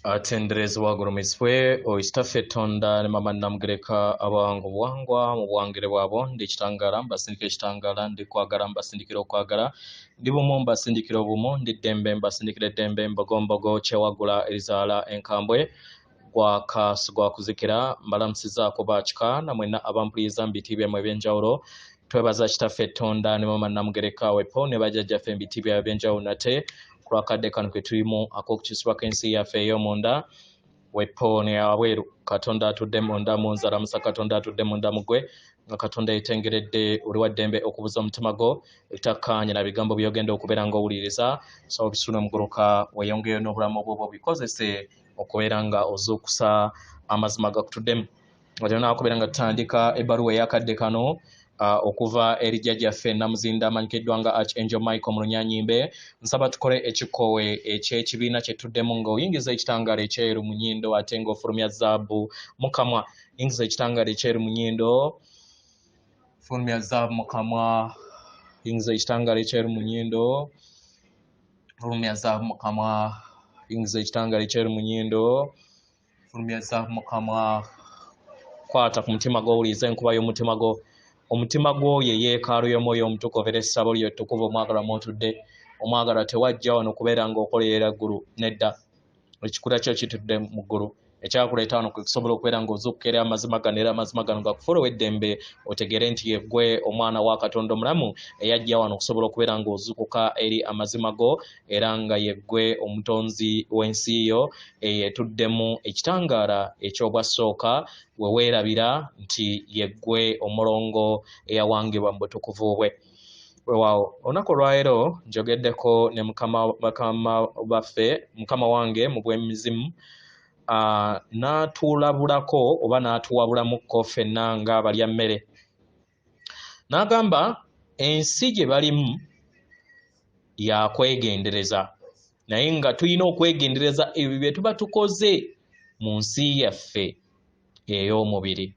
Atenderezebwa agulumizibwe oyo Kitaffe Tonda ne Maama Namugereka abawanga obuwangwa mu buwangire bwabwo. Ndi kitangaala mbasindikira ekitangaala, ndi kwagala mbasindikira okwagala, ndi bumu mbasindikira obumu, ndi ddembe mbasindikira eddembe, mbogombogo kyewaggula erizaala enkambwe, gwaka sigwakuzikira. Mbalamusizaako bakika namwenna abampuliriza mu biti byammwe eby'enjawulo. Twebaza Kitaffe Tonda ne Maama Namugereka wepo ne bajjajjaffe mu biti byabwe eby'enjawulo nate ku lwakadde kano ke tulimu ak'okukyusibwako ensi yaffe ey'omunda wepo ne wabweru. Katonda atudde munda mu nze alamusa Katonda atudde munda mu ggwe, nga Katonda yetengeredde oli wa ddembe okubuza omutima gwo ebitakkaanya na bigambo by'ogenda okubeera ng'owuliriza. So bisula omuguluka weeyongeyo n'obulamu bwo bw'obikozese okubeera nga ozuukusa amazima gakutuddemu. Nga tetunnaba nga tutandika ebbaluwa ey'akadde kano okuva eri jjajjaffe Namuzinda amanyikiddwa nga Archangel Michael mu Lunyanyimbe, nsaba tukole ekikkowe eky'ekibiina kye tuddemu ng'oyingiza ekitangaala ekyeru mu nnyindo ate ng'ofulumya zaabu mu kamwa. Yingiza ekitangaala ekyeru mu nnyindo, fulumya zaabu mu kamwa. Yingiza ekitangaala ekyeru mu nnyindo, fulumya zaabu mu kamwa. Yingiza ekitangaala ekyeru mu nnyindo, fulumya zaabu mu kamwa. Kwata ku mutima gwo, owulirize enkuba y'omutima gwo. Omutima gwo ye yeekaalu y'omwoyo omutukuvu era essabo lyo ettukuvu omwagalwa mw'otudde. Omwagalwa tewajja wano kubeera ng'okolerera ggulu, nedda. Ekikula kyo kitudde mu ggulu. Ekyakuleeta wano kwe kusobola okubeera ng'ozuukuka eri amazima gano era amazima gano gakufuule ow'eddembe, otegeere nti yeggwe omwana wa Katonda omulamu eyajja wano okusobola okubeera ng'ozuukuka eri amazima go era nga yeggwe omutonzi w'ensi yo eyo etuddemu ekitangaala eky'obwassooka we weerabira nti yeggwe omulongo eyawangibwa mu butukuvu bwe. Weewaawo, olunaku olwaleero njogeddeko ne mukama bakama baffe, mukama wange mu bw'emizimu, n'atulabulako oba n'atuwabulamukko ffenna ng'abalya mmere. N'agamba ensi gye balimu yakwegendereza, naye nga tulina okwegendereza ebyo bye tuba tukoze mu nsi yaffe ey'omubiri.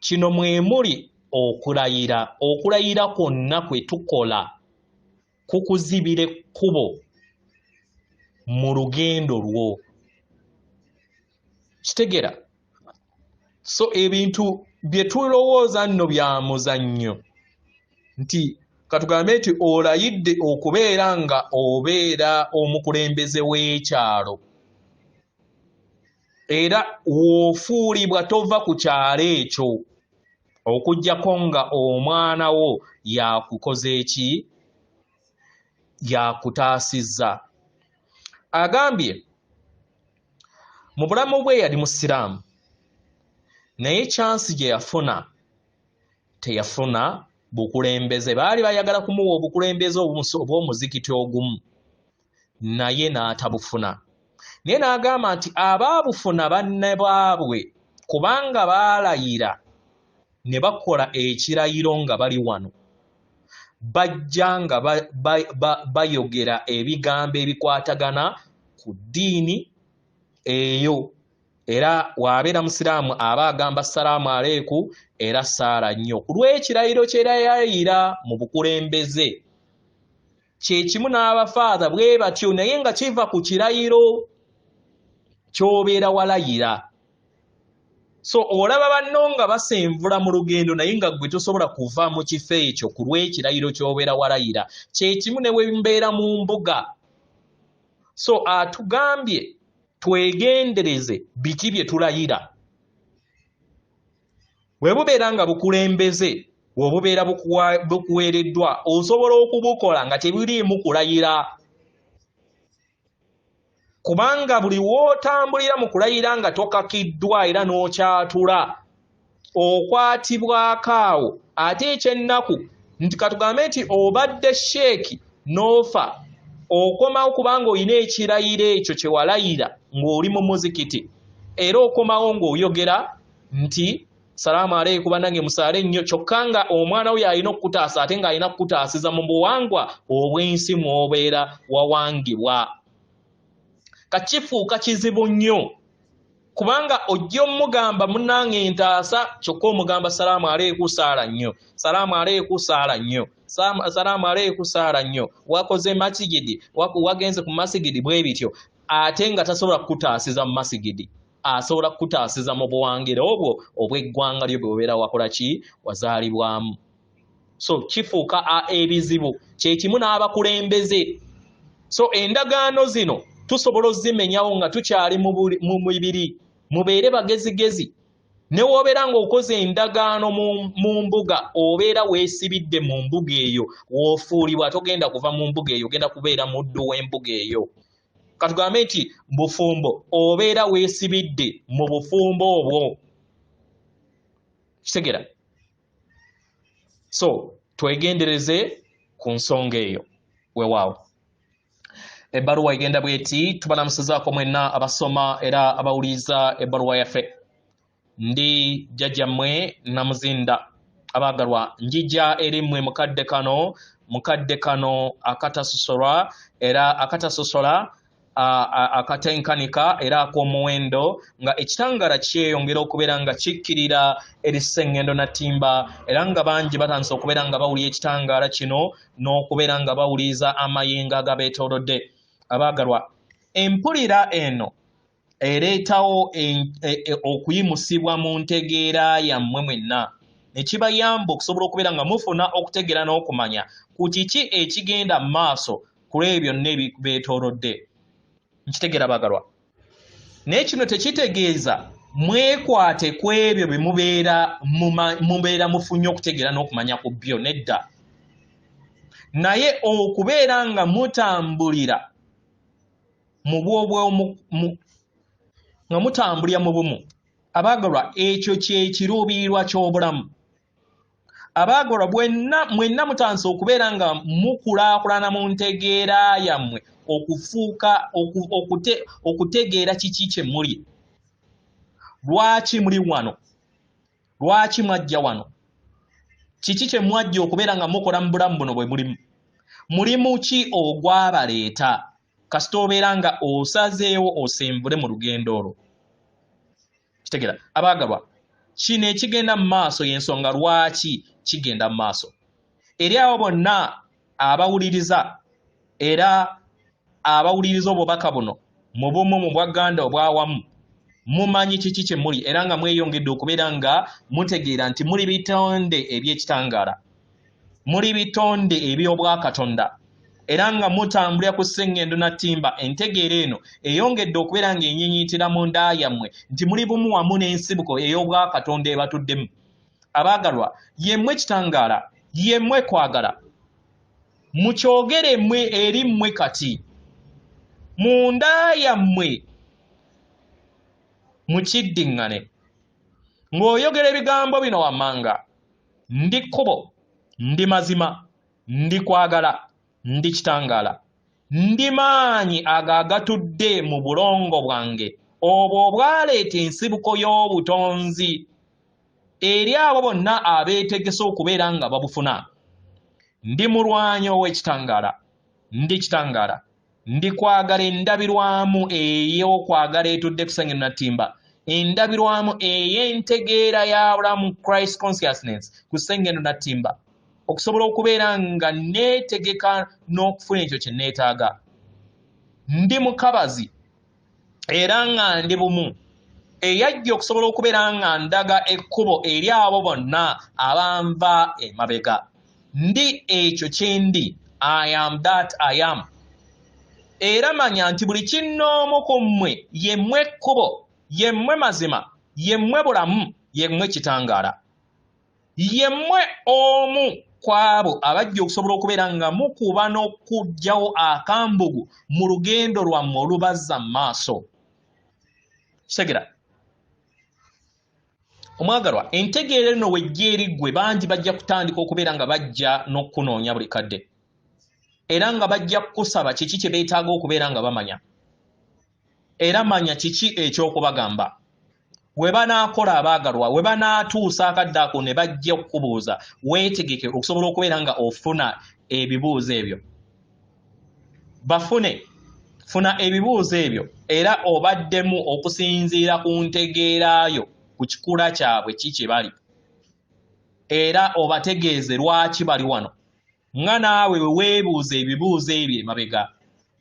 Kino mwe muli okulayira, okulayira kwonna kwe tukola kukuzibira ekkubo mu lugendo lwo. Kitegera? So ebintu bye tulowooza nno bya muzannyo, nti katugambe nti olayidde okubeera nga obeera omukulembeze w'ekyalo, era w'ofuulibwa tova ku kyalo ekyo okuggyako nga omwana wo yakukoze eki, yakutaasizza. Agambye mu bulamu bwe yali musiraamu, naye kyansi gye yafuna teyafuna bukulembeze. Baali bayagala kumuwa obukulembeze obw'omuzikiti ogumu, naye n'atabufuna. Naye n'agamba nti abaabufuna banne baabwe kubanga baalayira ne bakola ekirayiro nga bali wano, bajja nga bayogera ebigambo ebikwatagana ku ddiini eyo. Era w'abeera musiraamu aba agamba salaamu aleeku era saala nnyo ku lw'ekirayiro kye yalayira mu bukulembeze. Kye kimu n'abafaaza bwe batyo, naye nga kiva ku kirayiro ky'obeera walayira. So olaba banno nga basenvula mu lugendo, naye nga ggwe tosobola kuva mu kifo ekyo ku lw'ekirayiro ky'obeera walayira. Kye kimu ne bwe mbeera mu mbuga. So atugambye twegendereze biki bye tulayira. Bwe bubeera nga bukulembeze bw'obubeera bukuweereddwa, osobola okubukola nga tebiriimu kulayira, kubanga buli w'otambulira mu kulayira nga tokakiddwa era n'okyatula, okwatibwako awo. Ate eky'ennaku nti katugambe nti obadde sheeki n'ofa, okomawo kubanga olina ekirayiro ekyo kye walayira ng'oli mu muzikiti, era okomawo ng'oyogera nti salaamu aleiku bannange musaale nnyo, kyokka nga omwana we alina okukutaasa ate ng'alina kukutaasiza mu buwangwa obw'ensi mw'obeera wawangibwa. Kakifuuka kizibu nnyo kubanga ojja omugamba munnange ntaasa, kyokka omugamba salaamu aleiku saala nnyo, salaamu aleiku saala nnyo, salaamu aleiku saala nnyo, wakoze masigidi, wagenze ku masigidi, bwe bityo. Ate nga tasobola kukutaasiza mu masigidi, asobola kukutaasiza mu buwangire obwo obw'eggwanga lyo bwe wakola ki, wazaalibwamu. So kifuuka ebizibu. Kyekimu n'abakulembeze. So endagaano zino tusobola ozimenyawo nga tukyali mu mibiri. Mubeere bagezigezi. Ne w'obeera ng'okoze endagaano mu mbuga, obeera weesibidde mu mbuga eyo, w'ofuulibwa togenda kuva mu mbuga eyo, ogenda kubeera muddu w'embuga eyo. Katugambe nti bufumbo, obeera weesibidde mu bufumbo obwo. Kitegera? So twegendereze ku nsonga eyo. Weewaawo. Ebbaluwa egenda bweti: tubalamusizaako mwenna abasoma era abawuliriza ebbaluwa yaffe. Ndi jjajjammwe Namuzinda. Abaagalwa, njija eri mmwe mukadde kano akatasosolwa era akatasosola, akatenkanika era ak'omuwendo, nga ekitangaala kyeyongera okubeera nga kikkirira eri Sseŋŋendo Natimba, era nga bangi batandise okubeera nga bawulira ekitangaala kino n'okubeera nga bawuliriza amayengo agabeetoolodde. Abaagalwa, empulira eno ereetawo okuyimusibwa mu ntegeera yammwe mwenna, ne kibayamba okusobola okubeera nga mufuna okutegeera n'okumanya ku kiki ekigenda mu maaso ku lw'ebyo byonna ebibeetoolodde. Nkitegeera, baagalwa, naye kino tekitegeeza mwekwate ku ebyo bye mubeera mufunye okutegeera n'okumanya ku byo, nedda. Naye okubeera nga mutambulira mu nga mutambulira mu bumu, abaagalwa, ekyo kyekiruubirirwa ky'obulamu. Abaagalwa, mwenna mutandise okubeera nga mukulaakulana mu ntegeera yammwe, okufuuka okutegeera kiki kye muli, lwaki muli wano, lwaki mwajja wano, kiki kye mwajja okubeera nga mukola mu bulamu buno bwe mulimu, mulimu ki ogwabaleeta. Kasita obeera nga osazeewo osembule mu lugendo olwo. Kitegeera, abaagalwa? Kino ekigenda mu maaso y'ensonga lwaki kigenda mu maaso. Eri abo bonna abawuliriza era abawuliriza obubaka buno mu bumu, mu bwaganda obwawamu, mumanyi kiki kye muli, era nga mweyongedde okubeera nga mutegeera nti muli bitonde eby'ekitangaala, muli bitonde eby'obwakatonda, era nga mutambulira ku sseŋŋendo Natimba. Entegeera eno eyongedde okubeera ng'enyinyitira mu nda yammwe nti muli bumu wamu n'ensibuko ey'obwakatonda ebatuddemu. Abaagalwa, yemmwe kitangaala, yemmwe kwagala. Mukyogere mmwe eri mmwe kati munda yammwe, mukiddiŋŋane ng'oyogera ebigambo bino wammanga: ndi kkubo, ndi mazima, ndi kwagala, ndi kitangaala, ndi maanyi ago agatudde mu bulongo bwange obwo obwaleeta ensibuko y'obutonzi eri abo bonna abeetegese okubeera nga babufuna. Ndi mulwanyi ow'ekitangaala, ndi kitangaala, ndi kwagala, endabirwamu ey'okwagala etudde ku Sengendo Natimba, endabirwamu ey'entegeera ya bulamu, Christ consciousness, ku Sengendo Natimba, okusobola okubeera nga neetegeka n'okufuna ekyo kye neetaaga. Ndi mukabazi era nga ndi bumu eyajja okusobola okubeera nga ndaga ekkubo eri abo bonna abanva emabega. Ndi ekyo kye ndi. I am that I am. Era manya nti buli kinnoomu ku mmwe yemmwe ekkubo, yemmwe mazima, yemmwe bulamu, yemmwe kitangaala, yemmwe omu ku abo abajja okusobola okubeera nga mukuba n'okuggyawo akambugu mu lugendo lwammwe olubazza mu maaso. Kitegera, omwagalwa? Entegeera eno wejja eri ggwe, bangi bajja kutandika okubeera nga bajja n'okunoonya buli kadde, era nga bajja kukusaba kiki kye beetaaga okubeera nga bamanya. Era manya kiki ekyokubagamba we banaakola. Abaagalwa, we banaatuusa akadde ako ne bajja okukubuuza, weetegeke okusobola okubeera nga ofuna ebibuuzo ebyo. Bafune, funa ebibuuzo ebyo era obaddemu okusinziira ku ntegeerayo ku kikula kyabwe ki kye bali, era obategeeze lwaki bali wano, nga naawe we weebuuza ebibuuzo ebyo emabega.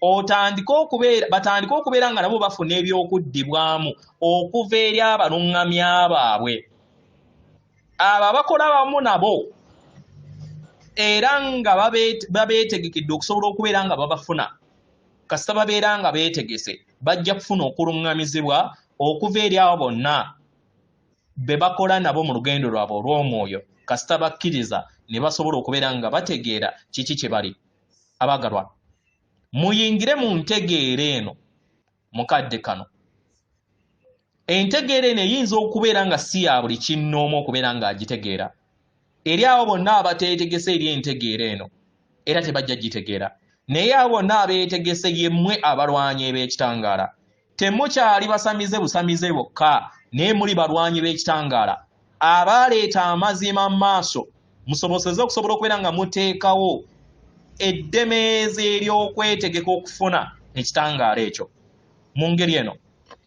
Otandike okubeera, batandike okubeera nga nabo bafuna ebyokuddibwamu okuva eri abaluŋŋamya baabwe, abo abakola wamu nabo, era nga babeetegekedde okusobola okubeera nga babafuna. Kasita babeera nga beetegese, bajja kufuna okuluŋŋamizibwa okuva eri abo bonna be bakola nabo mu lugendo lwabwe olw'omwoyo, kasita bakkiriza ne basobola okubeera nga bategeera kiki kye bali. Abaagalwa, muyingire mu ntegeera eno mu kadde kano. Entegeera eno eyinza okubeera nga si ya buli kinnoomu okubeera ng'agitegeera. Eri abo bonna abateetegese eri entegeera eno, era tebajja gitegeera. Naye abo bonna abeetegese, ye mmwe abalwanyi eb'ekitangaala. Temukyali basamize busamize bokka, naye muli balwanyi b'ekitangaala abaaleeta amazima mu maaso, musoboseze okusobola okubeera nga muteekawo eddemeezi ery'okwetegeka okufuna ekitangaala ekyo. Mu ngeri eno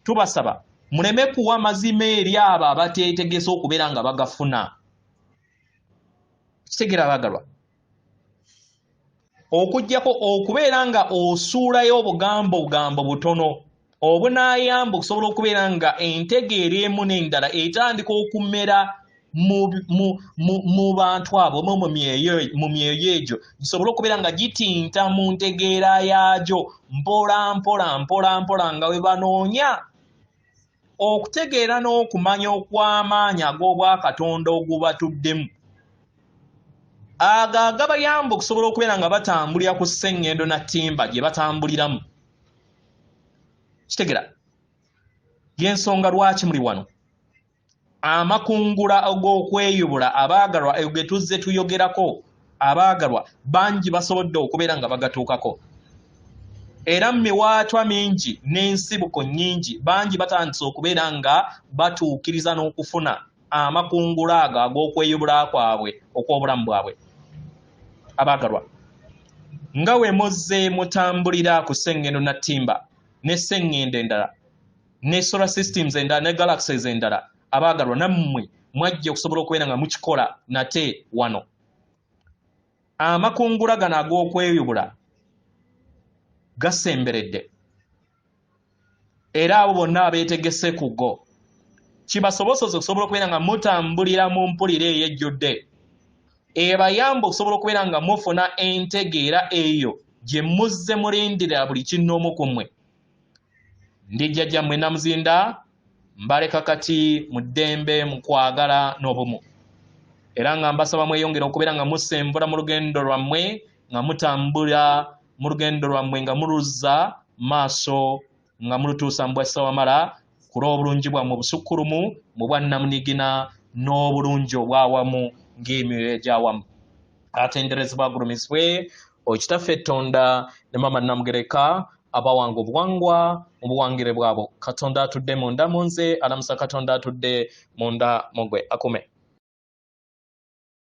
tubasaba muleme kuwa mazima eri abo abateetegese okubeera nga bagafuna. Kitegeera, abaagalwa, okuggyako okubeera nga osuulayo obugambo bugambo butono obunaayamba okusobola okubeera nga entegeera emu n'endala etandika okumera mu bantu abo, mu myoyo egyo, gisobole okubeera nga gitinta mu ntegeera yaagyo mpola mpola mpola mpola, nga bwe banoonya okutegeera n'okumanya okw'amaanyi ag'obwakatonda ogubatuddemu, ago agabayamba okusobola okubeera nga batambulira ku sseŋŋendo na ttimba gye batambuliramu. Kitegera y'ensonga lwaki muli wano. Amakungula ag'okweyubula, abaagalwa, ge tuzze tuyogerako, abaagalwa, bangi basobodde okubeera nga bagatuukako, era mu miwaatwa mingi n'ensibuko nnyingi bangi batandise okubeera nga batuukiriza n'okufuna amakungula ago ag'okweyubula kwabwe okw'obulamu bwabwe. Abaagalwa, nga we muzze mutambulira ku sseŋŋendo na ttimba ne sseŋŋendo endala ne solar systems endala ne galaxies endala, abaagalwa, nammwe mwajja okusobola okubeera nga mukikola nate wano. Amakungula gano ag'okweyubula gasemberedde, era abo bonna abeetegese ku go kibasobosose okusobola okubeera nga mutambulira mu mpulira eyo ejjudde ebayamba okusobola okubeera nga mufuna entegeera eyo gye muzze mulindirira buli kinnoomu ku mmwe. Ndi jjajjammwe Namuzinda, mbaleka kati mu ddembe, mu kwagala n'obumu, era nga mbasaba mweyongere okubeera nga musembula mu lugendo lwammwe, nga mutambula mu lugendo lwammwe, nga muluzza maaso, nga mulutuusa mu bwassawamala, ku lw'obulungi bwammwe obusukkulumu mu bwannamunigina n'obulungi obwawamu ng'emyoyo egyawamu. Atenderezebwa, agulumizibwe okitaffe Ettonda ne Mama Namugereka, abawanga obuwangwa mu buwangire bwabo. Katonda atudde munda mu nze alamusa Katonda atudde munda mu gwe akume.